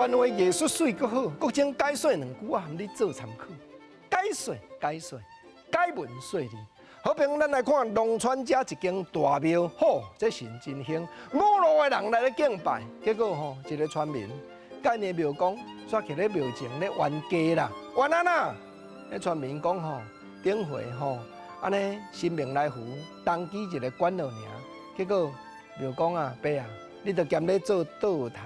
灣話藝術媠閣好，國政解說兩句啊，含你做參考。解說解說解文說理。好比咱來看龍川遮一間大廟，吼，這神真興，五路的人來咧敬拜，結果吼，一个村民佮𪜶廟公，煞去咧廟前咧冤家啦，冤按怎？彼村民講吼，頂回吼，按呢神明來扶，童乩一个管落爾，結果廟公啊，伯啊，你著兼咧做桌頭，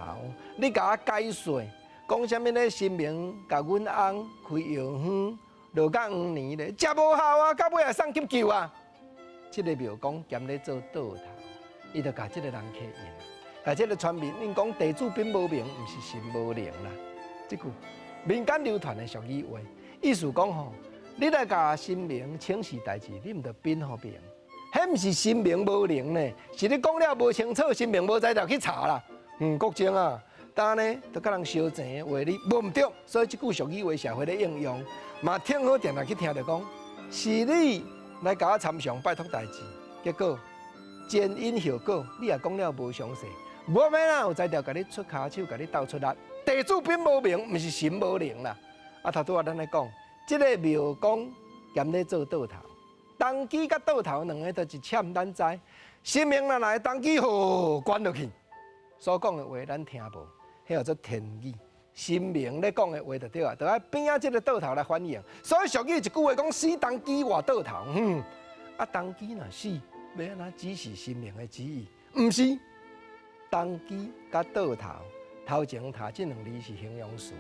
你共我解說，講啥物咧？神明共阮翁開藥方，落甲黃泥咧，食無效啊，到尾也送急救啊！這个廟公兼咧做桌頭，伊就共這个人客應，共這个村民𪜶講地主稟無明，毋是神無靈啦。這句民間流傳的俗語話，意思講吼，你來共神明請示代誌，你毋著稟予明，彼毋是神明無靈呢，是你講了無清楚，神明無才調去查啦。國政啊，當呢都共人相爭的話，你無毋對，所以這句俗語話社會咧應用，嘛聽好定定去聽著講，是你來共我參詳拜託代誌，結果前因後果，你也講了無詳細，我欲哪有才調共你出跤手，共你鬥出力？地主稟無明，毋是神無靈啦。啊，頭拄仔咱咧講，這个廟公兼咧做桌頭，童乩佮桌頭兩个都一凊咱知，神明若來，童乩吼關落去，所講的話咱聽無，彼叫做天語。神明咧講的話就對啊，就愛邊仔這个桌頭來反應。所以俗語一句話講：死童乩活桌頭。啊，童乩若死，欲按怎指示神明的旨意？毋是，童乩佮桌頭頭前頭這兩字是形容詞。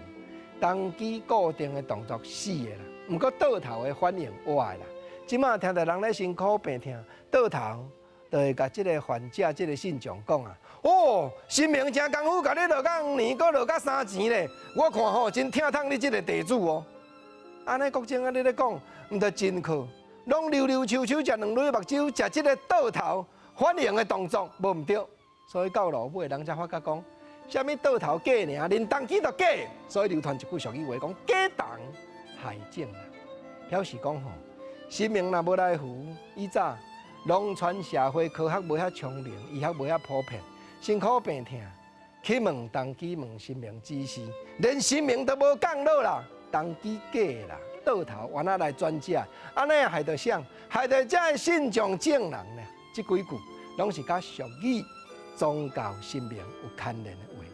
童乩固定的動作死的啦，毋過桌頭的反應活的啦。這馬聽著人咧辛苦病痛，桌頭就會共這个患者、這个信眾講啊：哦，神明誠功夫，共你落甲黃泥，閣落甲三錢咧。我看吼真疼痛你這个地主哦。按呢國政啊，你咧講，毋著真靠，攏溜溜秋秋食兩蕊目睭，食這个桌頭反應的動作無毋對，所以到落尾人才發覺講，啥物桌頭假爾，連童乩都假，所以流傳一句俗語話講：假童害眾啦，表示講吼，神明若無來扶，以早農村社會科學無遐聰明，醫學無遐普遍，辛苦病痛，去問童乩問神明指示，連神明都無降落啦，童乩假啦，桌頭原來來轉這，按呢害著啥？害著這个信眾眾人呢？這幾句攏是佮俗語、宗教、神明有牽連的話。